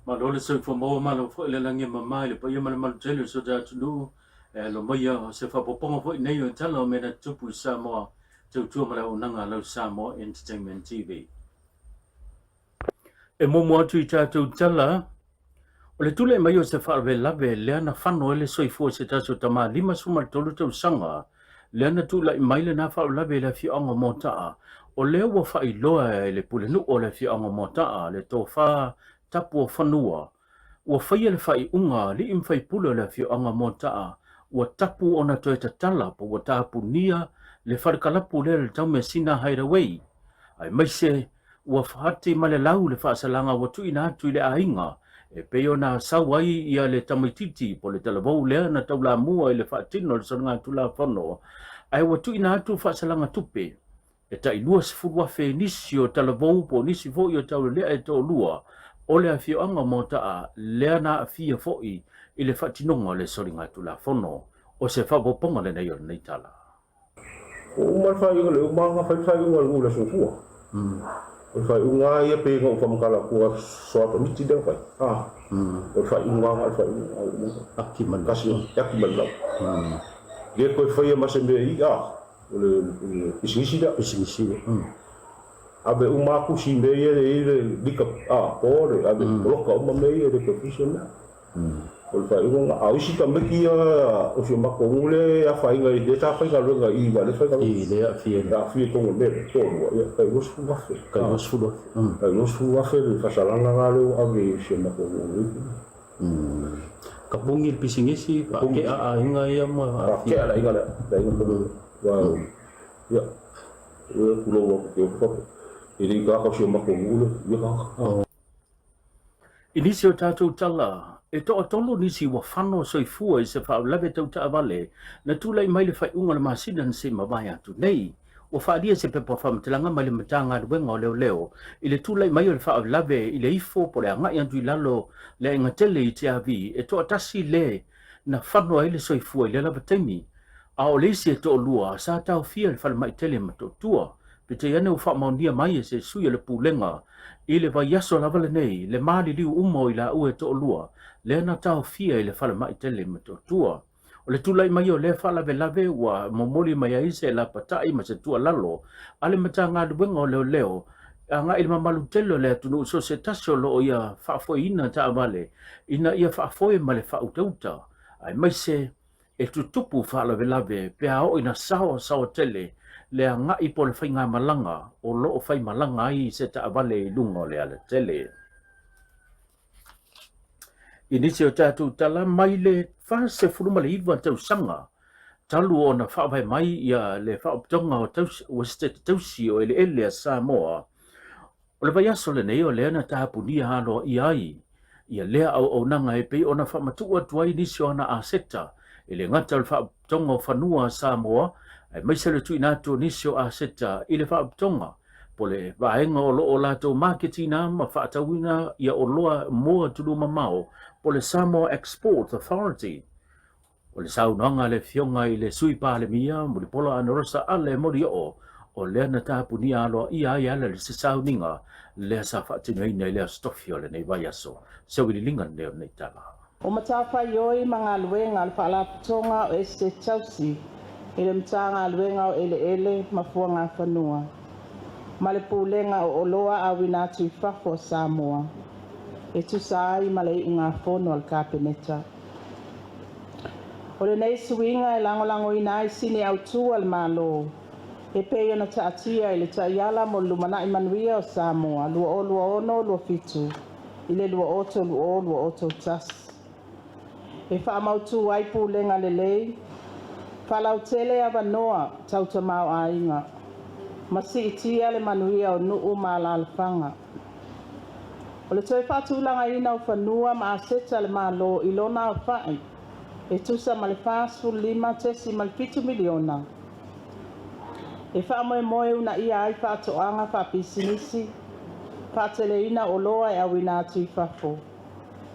Malo le soifua maua malo foi le lagi e mama i le paia ma le malu tele o si o ta atunuu e alo maia o se faaopoopoga foi nei o tala o mea na tutupu i Samoa tautua ma le auaunaga a lau Samoa Entertainment TV. E muamua atu i tatou tala, o le tulai mai o se faalavelave lea na fano ai le soifua o se tasi o tama 53 tausaga, lea na tulai mai lena faalavelave i le afioaga o Moataa, o lea ua faailoa e le pulenuu o le afioaga o Moataa le tofa tapu o fanua, ua faia le faaiuga a alii ma faipule o le afioaga o Moataa, ua tapu ona toe tatala po ua tapunia le falekalapu lea i le Taumeasina Hideaway, aemaise ua fati ma le lau le faasalaga ua tuuina atu i le aiga e pei ona sau ai ia le tamaitiiti po o le talavou lea na taulamua i le faatino o le soligatulafono, ae ua tuuina atu faasalaga tupe e tai 20,000 i nisi o talavou po o nisi foi o taulelea e toalua o le afioaga o Moataa lea na aafia foi i le faatinoga o le soligatulafono. O se faaopoopoga lenei o lenei tala. Ua uma le faaiuga, le uma ona fai le faaiuga a le nuu i le Aso Gafua. O le faaiuga lava ia pei ona ou faamatala atu aso Atamiti lea na fai. O le faaiuga lava na o le faaiuga a ua uma ona Aki ma le Kasi e aki ma le lau. Le toe faia ma se mea i a, o le pisinisi lea. Pisinisi lea. Ave uma lava tusi i mea ia e i ai le lika a, po le ave poloka uma mea ia e le toe fai se mea. O le faaiuga lena. A o isi tamaiti ia o si o matou nuu lea e afaina i lea sa faigaluega i i lea faigaluega. I lea e aafia i le. Aafia i totonu o le mea lea, toalua, ia tai 20,000. Tai 20,000. Tai 20,000 le faasalaga la lea ua ave i si o matou nuu nei. Ka pogi le pisinisi, faatea aiga ia ma aafia. Faatea le aiga lea, le aiga foi lea. Aua, ia, ia tulou atu ke faapea, e le i tagata o si o matou nuu lea, ia tagata. I nisi o tatou tala, e toatolu nisi ua fano soifua i se faalavelave tau taavale na tulai mai le faaiuga o le masina na se i mavae atu nei. Ua faaalia se pepa faamatalaga mai le Matagaluega o Leoleo i le tulai mai o le faalavelave i le ifo po o le agai atu i lalo le aiga tele i Tiavi e toatasi le na fano ai le soifua i lea lava taimi, a o le isi e toalua sa taofia i le falemai tele i Motootua. Peitai ane ua faamaonia mai e se sui o le Pulega i le vaiaso lava lenei le maliliu uma o i laua e toalua lea na taofia i le falemai tele i Motootua. O le tulai mai o lea faalavelave ua momoli mai ai se lapatai ma se tuualalo a le Matagaluega o Leoleo agai i le mamalu tele o le atunuu so o se tasi o lo o ia faafoeina taavale ina ia faafoe ma le faautauta aemaise e tutupu faalavelave pe a oo ina saoasaoa tele le agai po o le faigamalaga o lo o faimalaga ai se taavale i luga o le alatele. I nisi o tatou tala mai le 49 tausaga talu ona faavae mai ia le Faalapotopotoga o Esetete Tausi o Eleele a Samoa, o le vaiaso lenei o lea na tapunia aloaia ai ia lea auaunaga e pei ona faamatuu atu ai nisi o ana aseta e le gata o le Faalapotopotoga o Fanua a Samoa aemaise le tuuina atu o nisi o aseta i le Faalapotopotoga po o le vaega o lo o latou maketiina ma faatauina ia oloa mo atunuu mamao po o le Samoa Export Authority. O le saunoaga a le Afioga i le Sui Palemia, Mulipola Anarosa Ale Molioo, o lea na tapunia aloaia ai e ala i se sauniga lea sa faatinoina i le Aso Tofi o lenei vaiaso. Se uililiga lenei o lenei tala. O matafaioi ma galuega a le Faalapotopotoga o Esetete Tausi i le Matagaluega o Eleele ma Fuagafanua ma le Pulega o Oloa Auina Atu i Fafo a Samoa e tusa ai ma le iugafono a le Kapeneta. O lenei suiga e lagolagoina ai sini autu a le Malo e pei ona taatia i le Taiala mo le Lumanai Manuia o Samoa 2026-2027 i le 2030-2031, e faamautu ai pulega lelei, faalautele avanoa tau tamaoaiga, ma siitia le manuia o nuu ma alaalafaga. O le toe faatulagaina o fanua ma aseta a le Malo i lona aofai e tusa ma le $45.7 miliona, e faamoemoe uunaia ai faatoaga faapisinisi, faateleina oloa e auina atu i fafo,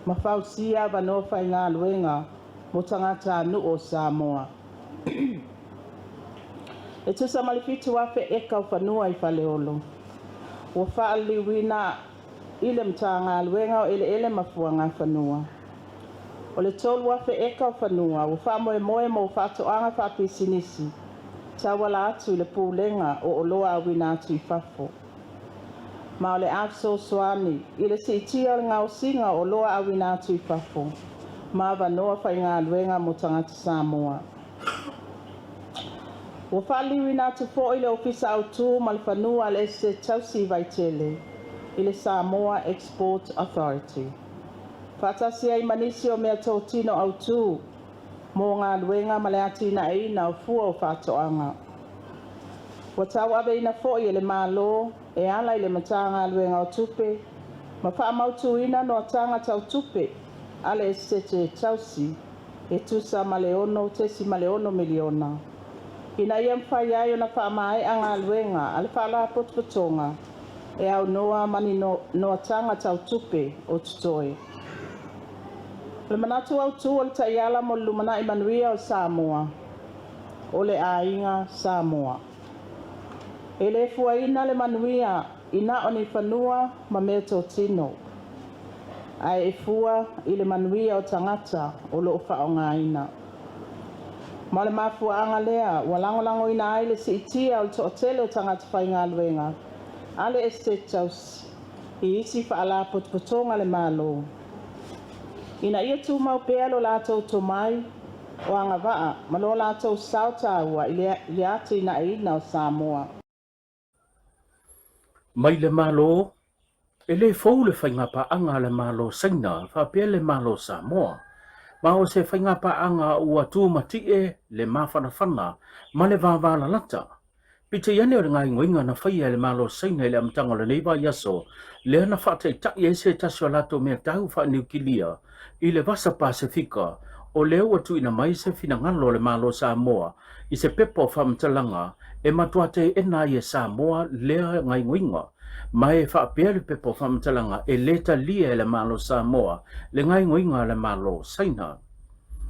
ma fausia avanoa faigaluega mo tagatanuu o Samoa. E tusa ma le 7,000 eka o fanua i Faleolo, ua faaliliuina i le Matagaluega o Eleele ma Fuagafanua. O le 3,000 eka o fanua ua faamoemoe mo faatoaga faapisinisi tauala atu i le Pulega o Oloa Auina atu i Fafo. Ma o le a fesoasoani i le siitia o le gaosiga o oloa auina atu i fafo ma avanoa faigaluega mo tagata Samoa. Ua faaliliuina atu foi le Ofisa Autu ma le Fanua a le Esetete Tausi i Vaitele i le Samoa Export Authority, faatasi ai ma nisi o meatotino autū mo galuega ma le atinaeina o fua o faatoaga. Ua tauaveina foi e le Malo e ala i le Matagaluega o Tupe ma faamautuina noataga tau tupe a le Esetete Tausi e tusa ma le $6.6 miliona, ina ia mafai ai ona faamaea galuega a le Faalapotopotoga e aunoa ma ni noataga tau tupe o totoe. O le manatu autu o le Taiala mo le Lumanai Manuia o Samoa, o le aiga Samoa. E le fuaina le manuia i na o ni fanua ma meatotino, ae e fua i le manuia o tagata o lo o faaaogaina. Ma o le mafuaaga lea ua lagolagoina ai le siitia o le toatele o tagata faigaluega a le Esetete Tausi i isi faalapotopotoga a le Malo, ina ia tumau pea lo latou tomai o agavaa ma lo latou sao taua i le atinaeina o Samoa. Mai le Malo, e le fou le faigapaaga a le Malo Saina faapea le Malo Samoa, ma o se faigapaaga ua tumatie le mafanafana ma le vavalalata. Peitai ane o le gaoioiga na faia e le Malo Saina i le amataga o lenei vaiaso, lea na faataitai ai se tasi o latou mea tau faaniukilia i le Vasa Pasefika, o lea ua tuuina mai se finagalo o le Malo Samoa i se pepa o faamatalaga e matua teena ai e Samoa lea gaoioiga, ma e faapea le pepa o faamatalaga e le talia e le Malo Samoa le gaoioiga a le Malo Saina.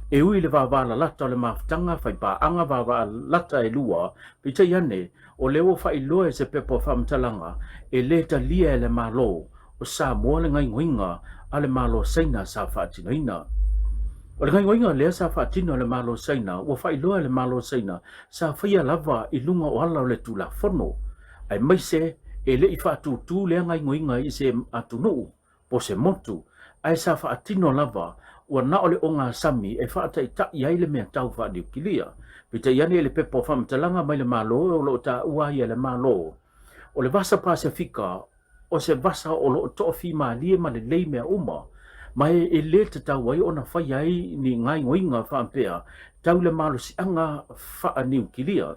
E ui i le vavalalata o le mafutaga faipaaga vavalata e lua, peitai ane, o lea ua faailoa e se pepa o faamatalaga e le talia e le Malo o Samoa le gaoioiga a le Malo Saina sa faatinoina. O le gaoioiga lea sa faatino e le Malo Saina ua faailoa e le Malo Saina sa faia lava i luga o ala o le Tulafono, aemaise e le i faatūtū lea gaoioiga i se atunuu po o se motu, ae sa faatino lava ua na o le ogasami e faataitai ai le mea tau faaniukilia. Peitai ane i le pepa o faamatalaga mai le Malo o lo o taua ai e le Malo, o le Vasa Pasefika o se vasa o lo o toafimalie ma lelei mea uma, ma e le tatau ai ona faia ai ni gaoioiga faapea tau le malosiaga faaniukilia.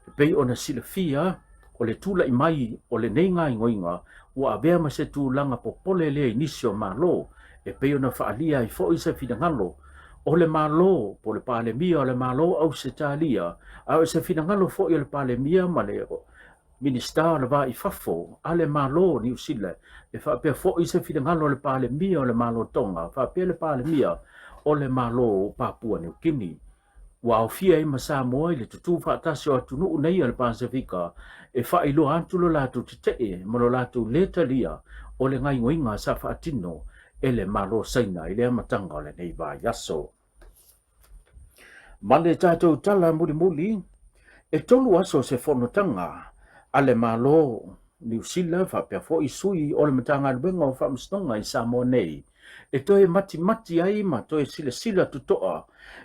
E pei ona silafia, o le tulai mai o lenei gaoioiga ua avea ma se tulaga popole lea i nisi o Malo, e pei ona faaalia ai foi se finagalo o le Malo po o le Palemia o le Malo o Ausetalia, a o se finagalo foi o le Palemia ma le Minisita o le Va i Fafo a le Malo o Niu Sila, e faapea foi se finagalo o le Palemia o le Malo Tonga faapea le Palemia o le Malo o Papua Niu Kini. Ua aofia ai ma Samoa i le tutū faatasi o atunuu nei o le Pasefika e faailoa atu lo latou tetee ma lo latou lē talia o le gaoioiga sa faatino e le Malo Saina i le amataga o lenei vaiaso. Ma le tatou tala mulimuli, e tolu aso se fonotaga a le Malo Niu Sila faapea foi sui o le Matagaluega o Faamasinoga i Samoa nei e toe matimati ai ma toe silasila totoa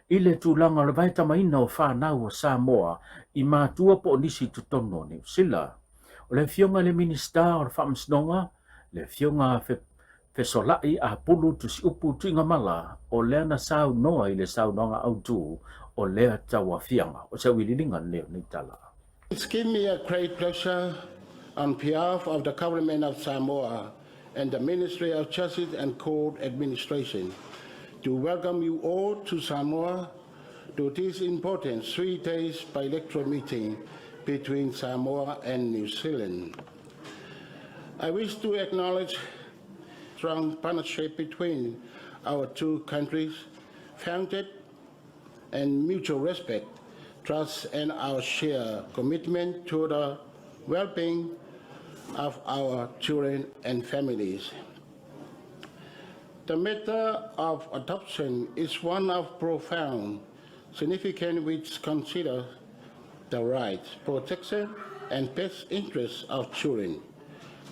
i le tulaga o le vaetamaina o fanau o Samoa i matua po o nisi i totonu o Niu Sila. O le Afioga i le Minisita o le Faamasinoga, le Afioga Fesola'i Apulu Tusiupu Tuigamala, o lea na saunoa i le saunoaga autu o lea tauaofiaga. O se auiliiliga lenei o nei tala. It's give me a great pleasure on behalf of the Government of Samoa and the Ministry of Justice and Court Administration to welcome you all to Samoa to this important 3 days bilateral meeting between Samoa and New Zealand. I wish to acknowledge strong partnership between our two countries, founded and mutual respect, trust, and our shared commitment to the well-being of our children and families. The matter of adoption is one of profound significance which considers the rights, protection, and best interests of children.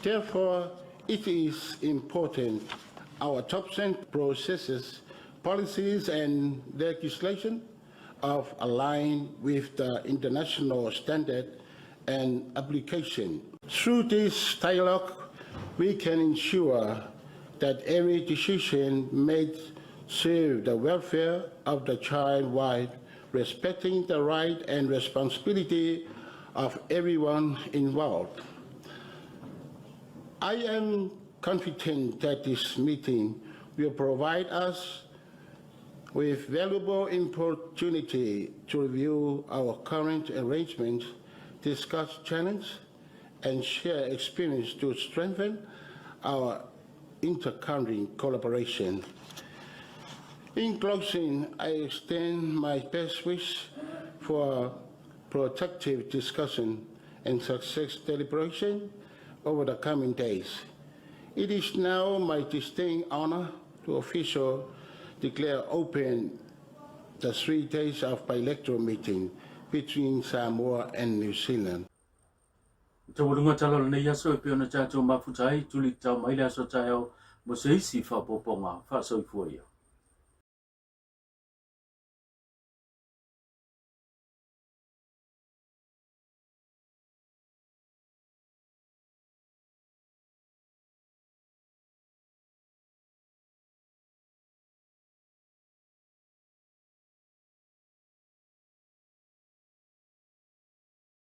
Therefore, it is important our adoption processes, policies, and legislation of align with the international standard and application. Through this dialogue, we can ensure that every decision made serves the welfare of the child while respecting the right and responsibility of everyone involved. I am confident that this meeting will provide us with valuable opportunity to review our current arrangements, discuss challenges, and share experience to strengthen our inter-country collaboration. In closing, I extend my best wish for productive discussion and success deliberation over the coming days. It is now my distinct honor to officially declare open the 3 days of bilateral meeting between Samoa and New Zealand. Taualuga tala o lenei aso e pei ona tatou mafuta ai, tuli tatau mai le aso taeao mo se isi faaopoopoga faasoifua ia.